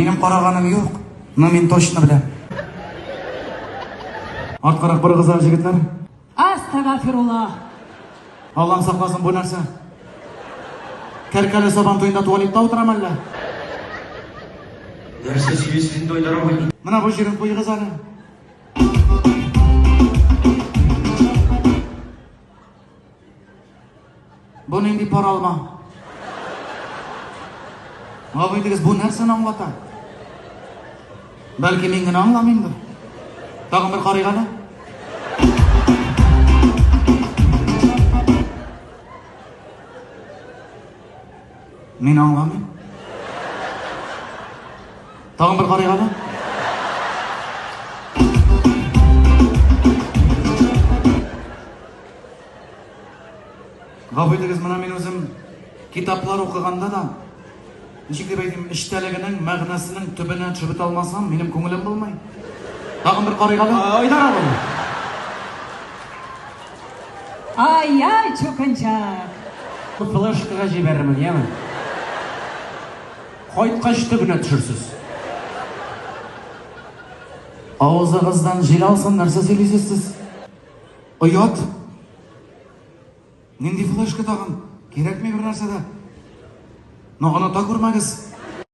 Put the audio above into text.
Минем караганым юк, но мин точно беләм. Арткарак борыгыз әле, җегетләр. Астагафирулла. Аллам сакласын, бу нәрсә? Кәркәле сабан туенда туалетта утырам әллә? Нәрсә сөйлисез инде, Айдар абый? Менә бу җирен куегыз әле. Бу нинди пар алма? Гафу итегез, бу нәрсәне аңлата? Бәлки мин генә аңламыймдыр. Тагын бер карыйк әле. Мин аңламыйм. Тагын бер карыйк әле. Гафу итегез, менә мин үзем китаплар укыганда да, ничек дип әйтим, эчтәлегенең, мәгънәсенең төбенә төшеп бетә алмасам, минем күңелем булмый. Тагын бер карыйк әле. Айдар абый. Ай-яй, чукынчак. Флешкага җибәрермен, яме? Кайткач төбенә төшерсез. Авызыгыздан җил алсын, нәрсә сөйлисез сез? Оят! Нинди флешка тагын? Кирәкми бер нәрсә дә. Но оныта күрмәгез.